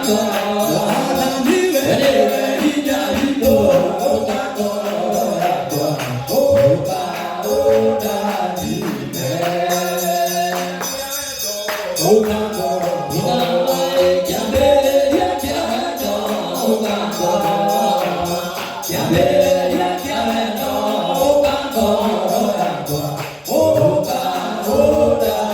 ngoro. Mwathani we We nĩwe hinya witũ, ũka ngoro yakwa, ũka ũndathime. Ũka ngoro, kĩambĩrĩria kĩa wendo, ũka ngoro, kĩambĩrĩria kĩa wendo, ũka ngoro yakwa, ũka ũndathime.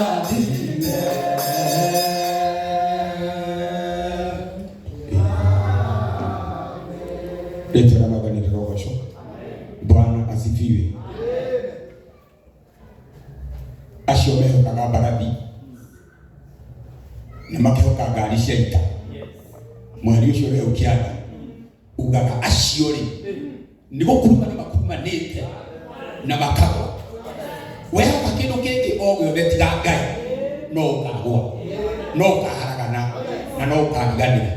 Rĩtwa rĩa Mwathani rĩrogocwo. Bwana asifiwe. Acio mehokaga mbarathi na makehoka ngari cia ita. Mũhari ũcio wĩ hau kĩanda ugaga acio rĩ nĩ gũkurumana makurumanĩte na makagwa. Wehoka kĩndũ kĩngĩ o gĩothe tiga Ngai no ũkagwa, no ũkaharagana na no ũkariganĩra.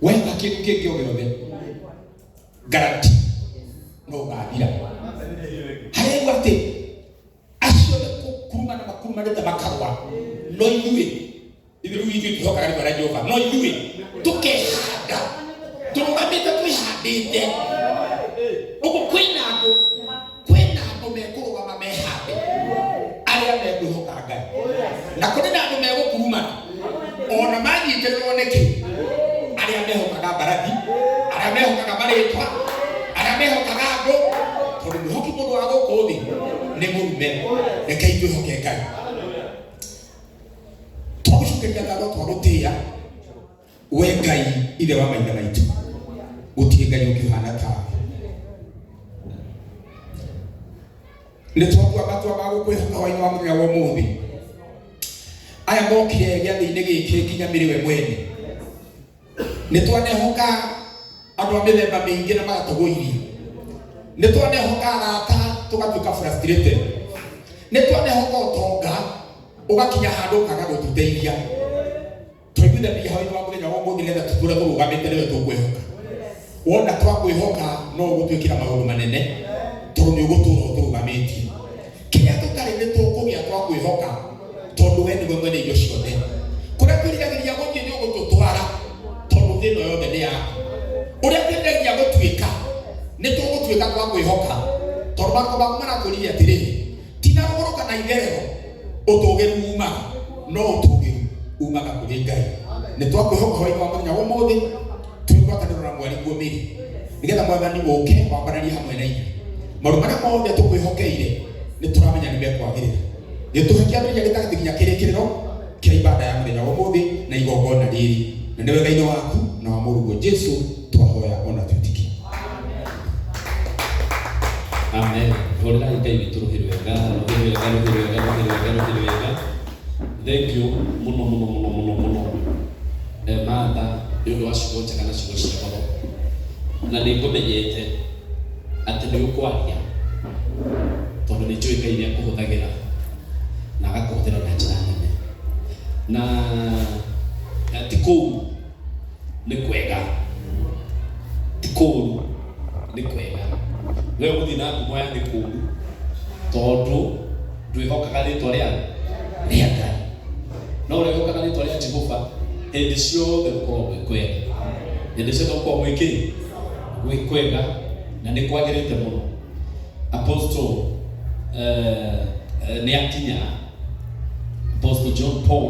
Wehoka kĩndũ kĩngĩ o gĩothe guarantee no ũgathira. Harĩa atĩ acio nĩ kũkurumana makurumanĩte makagwa, no ithuĩ ithuĩ rĩu ithuĩ twĩhokaga rĩtwa rĩa Jehova, no ithuĩ tũkehanda tũrũgamĩte twĩhandĩte. Ũguo kwĩna andũ kwĩna andũ mekũrũgama mehande arĩa mekwĩhoka Ngai, na kũrĩ na andũ megũkurumana ona manyitĩrĩrwo nĩkĩ, arĩa mehokaga mbarathi, arĩa mehokaga marĩtwa, arĩa mehokaga andũ, tondũ mwĩhoki mũndũ wa gũkũ thĩ nĩ mũrume. Rekei twĩhoke Ngai. Twagũcokeria ngatho, twagũtĩĩa we Ngai ithe wa maithe maitũ, gũtirĩ Ngai ũngĩ ũhana tawe. Nĩ twatua matua ma gũkwĩhoka hwainĩ wa mũthenya wa ũmũthĩ. Aya mokire gĩathĩ-inĩ gĩkĩ nginya mĩrĩ we mwene. Nĩ twanehoka andũ a mĩthemba mĩingĩ na magatũgũiria. Nĩ twanehoka arata tũgatuĩka frustrated. Nĩ twanehoka ũtonga ũgakinya handũ ũkaga gũtũteithia. Twaiguithanirie hwainĩ wa mũthenya wa ũmũthĩ nĩgetha tũtũre tũrũgamĩte nĩwe tũkwĩhoka. Wona twakwĩhoka no ũgũtwĩkĩra maũndũ manene tondũ nĩ ũgũtũra ũtũrũgamĩtie. Kĩrĩa tũtarĩ nĩ tũkũgĩa twakwĩhoka tondũ we nĩwe mwene indo ciothe. Kũrĩa twĩriragĩria gũthiĩ nĩ ũgũtũtwara tondũ thĩ ĩno yothe nĩ yaku. Ũrĩa twĩriragĩria gũtuĩka nĩ tũgũtuĩka twakwĩhoka tondũ maandĩko maku maratwĩrire atĩrĩrĩ, ti na rũgũrũ kana itherero ũtũgĩru umaga, no ũtũgĩru umaga kũrĩ Ngai. Nĩ twakwĩhoka hwainĩ wa mũthenya wa ũmũthĩ twĩ ngwatanĩro na mwariguo mĩri nĩgetha Mwathani ũke wambanĩrie hamwe na ithuĩ. Maũndũ marĩa mothe tũkwĩhokeire nĩ tũramenya nĩ mekwagĩrĩra. Gĩtũhe kĩambĩrĩria gĩtagatĩ nginya kĩrĩkĩrĩro kĩa ibada ya mũthenya wa ũmũthĩ na igongona rĩrĩ, na nĩ wega-inĩ waku na wa mũrũguo Jesu twahoya ona twĩtĩkia. Amen. Hũrĩrai Ngai witũ rũhĩ rwega, rũhĩ rwega, rũhĩ rwega, rũhĩ rwega, rũhĩ rwega. Thank you mũno mũno mũno mũno mũno. Eh, Martha nĩ ũndũ wa ciugo njega na ciugo cia goro. Na nĩ ngũmenyete atĩ nĩ ũkwaria tondũ nĩ njũĩ Ngai nĩ akũhũthagĩra na agakũhũthĩra na njĩra nene. Na ti kũu nĩ kwega, ti kũũru nĩ kwega. We ũgũthiĩ na ngumo ya nĩ kũũru tondũ ndwĩhokaga rĩtwa rĩa rĩa Ngai. No ũrĩa wĩhokaga rĩtwa rĩa Jehova hĩndĩ ciothe gũkoragwo gwĩ kwega. Hĩndĩ ciothe gũkoragwo gwĩ kĩ? Gwĩ kwega na nĩ kwagĩrĩte mũno. Apostle nĩ akinya Apostle John Paul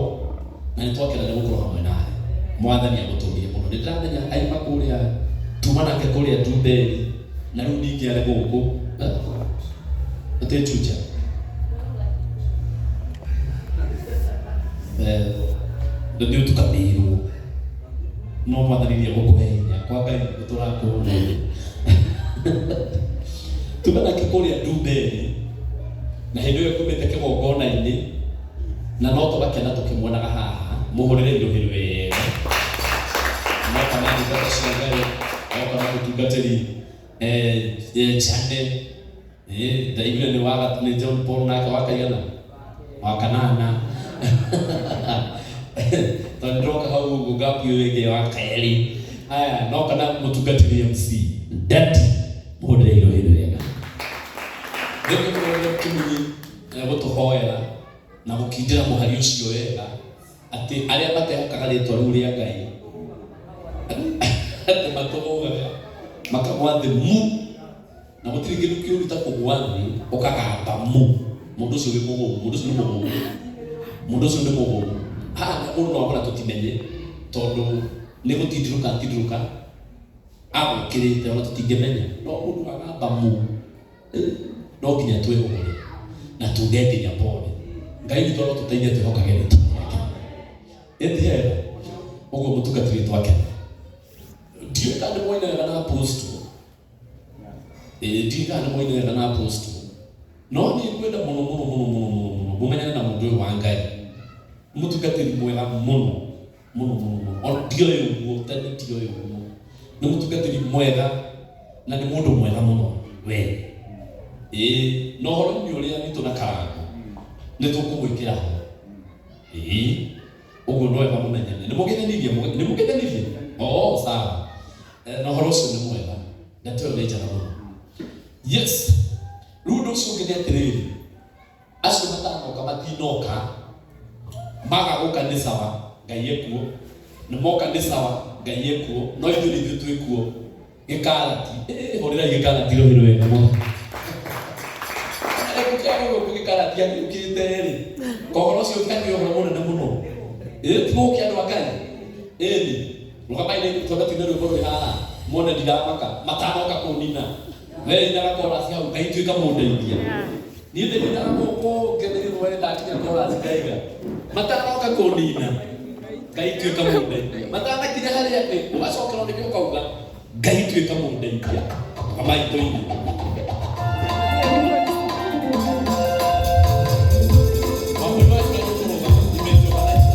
na nĩ twakena nĩ gũkorwo hamwe nawe. Mwathani agũtũũrie mũno. Nĩ ndĩramenya aima kũrĩa tuma nake kũrĩa Ndumberi na rĩu ningĩ arĩ gũkũ. Ũtĩ Juja. Nĩ ũtukanĩirwo no Mwathani nĩ egũkũhe hinya kwa Ngai gũtũra kũu. Tuma nake kũrĩa Ndumberi na hĩndĩ ĩyo kumĩte kĩgongona-inĩ na no tũgakena tũkĩmuonaga haha. Mũhũrĩre rũhĩ rwega. Noka na ndungata cia Ngai, oka na mũtungatĩri Jane. Ndaiguire nĩ wa nĩ John Paul nake wa kaigana wa kanana tondũ ndĩroka hau ũguo ngapu ĩyo ĩngĩ wa kerĩ. Aya noka na mũtungatĩri MC Daddy, mũhũrĩre rũhĩ rwega. Rĩu nĩ Kĩmunyi gũtũhoera na gũkindĩra mũhari ũcio wega. Atĩ arĩa matehokaga rĩtwa rĩu rĩa Ngai atĩ matũgũgaga makagwa thĩ mu na gũtirĩ kĩndũ kĩũru ta kũgwa thĩ ũkagamba mu. Mũndũ ũcio wĩ mũgũu, mũndũ ũcio nĩ mũgũu, mũndũ ũcio nĩ mũgũu. Haha mũndũ no akora tũtimenye tondũ nĩ gũtindirũka atindirũka agũkĩrĩte ona tũtingĩmenya, no mũndũ agamba mu no nginya twĩhũgũre na tuge nginya pole. Ngai witũ arotũteithia twĩhokage rĩtwa rĩake. Ĩti hega ũguo mũtungatĩri witũ akena. Ndiũĩ kana nĩ mwaina wega na apostle. Ĩĩ ndiũĩ kana nĩ mwaina wega na apostle. No niĩ ngwenda mũno mũno mũno mũno mũno mũno mũmenyane na mũndũ ũyũ wa Ngai. Mũtungatĩri mwega mũno mũno mũno mũno. Ona ndioĩ ũguo, tene ndioĩ ũguo. Nĩ mũtungatĩri mwega na nĩ mũndũ mwega mũno we. Ĩĩ na ũhoro-inĩ ũrĩa witũ na Karango nĩ tũkũmwĩkĩra ho. Ĩĩ ũguo no wega mũmenyane. Nĩ mũgeithanirie? Nĩ mũgeithanirie? Oh, sawa. Na ũhoro ũcio nĩ mwega. Ndeto ĩyo nĩ njega mũno. Yes. Rĩu ũndũ ũcio ũngĩ nĩ atĩrĩrĩ, acio matanoka matinoka, maga gũka nĩ sawa, Ngai ekuo. Nĩ moka nĩ sawa, Ngai ekuo. No ithuĩ nĩ ithuĩ twĩ kuo. Gĩkarati. Hũrĩrai gĩkarati rũhĩ rwega mũno. Rĩu gĩkarati agĩũkĩte rĩ, kohoro ũcio ũkĩaria ũhoro mũnene mũno. Ti gũkĩ andũ a Ngai? Ĩni. Rũgamai na twambe tuine rwĩmbo rwĩ haha muone ndiramaka matanoka kũnina. We inaga chorus hau Ngai tuĩka mũndeithia. Niĩ ndĩinaga gũkũ ngetheirwo we ndakinya chorus ngaiga matanoka kũnina Ngai tuĩka mũndeithia. Matanakinya harĩa ĩ ũgacokerwo nĩkĩo ũkauga Ngai tuĩka mũndeithia. Rũgamai tũine. Wambui wa Ngai ũkũrũgama, imejiorganize.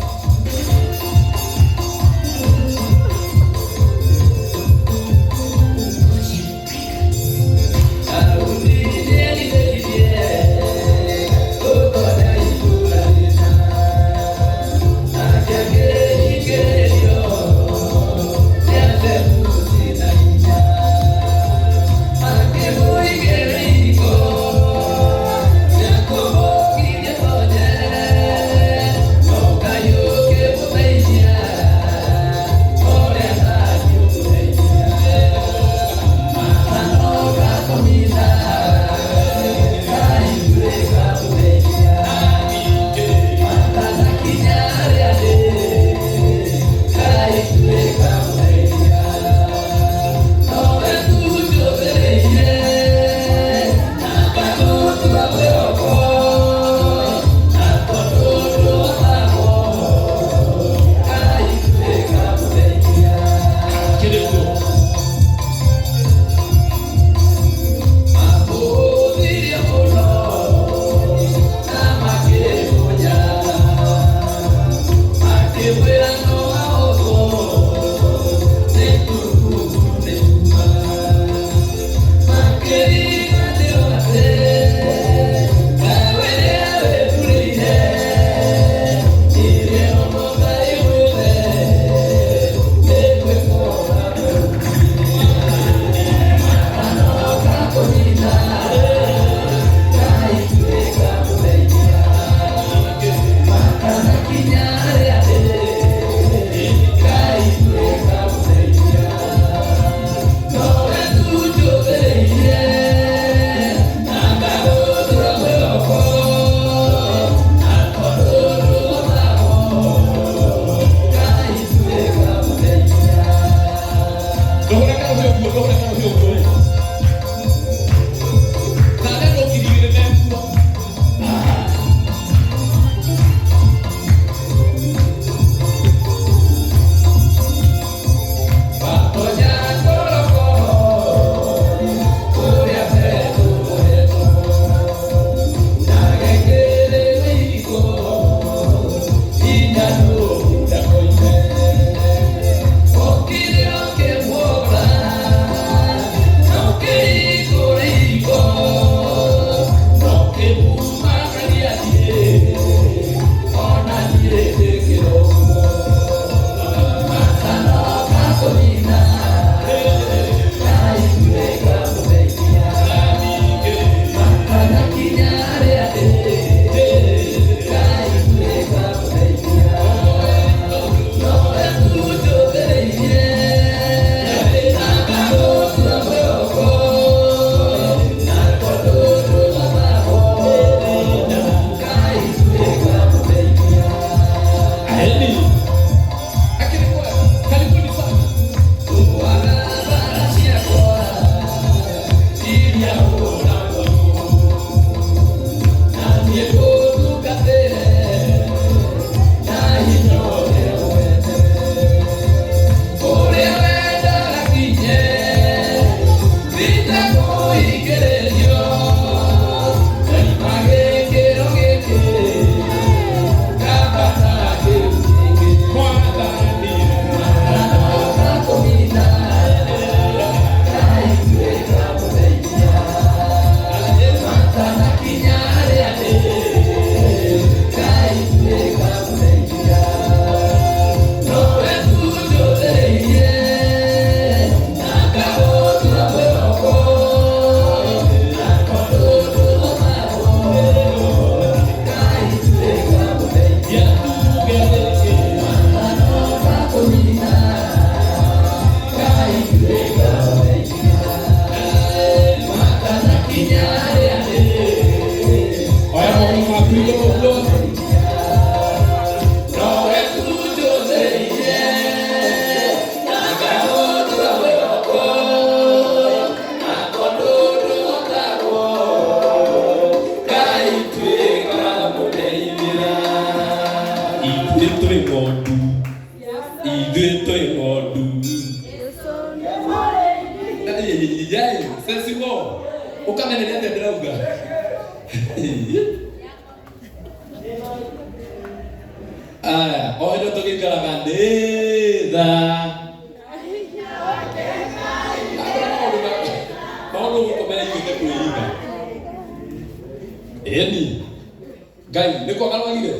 Ng'ondu, ithuĩ twĩ ng'ondu. Sesimo ũkamenya nĩ atĩa ndĩrauga. Aya, o hĩndĩ tũgĩikaraga nĩ tha. Maũndũ gũkũ meigĩte kwĩiga. Ĩni Ngai nĩ kwaga rwagire.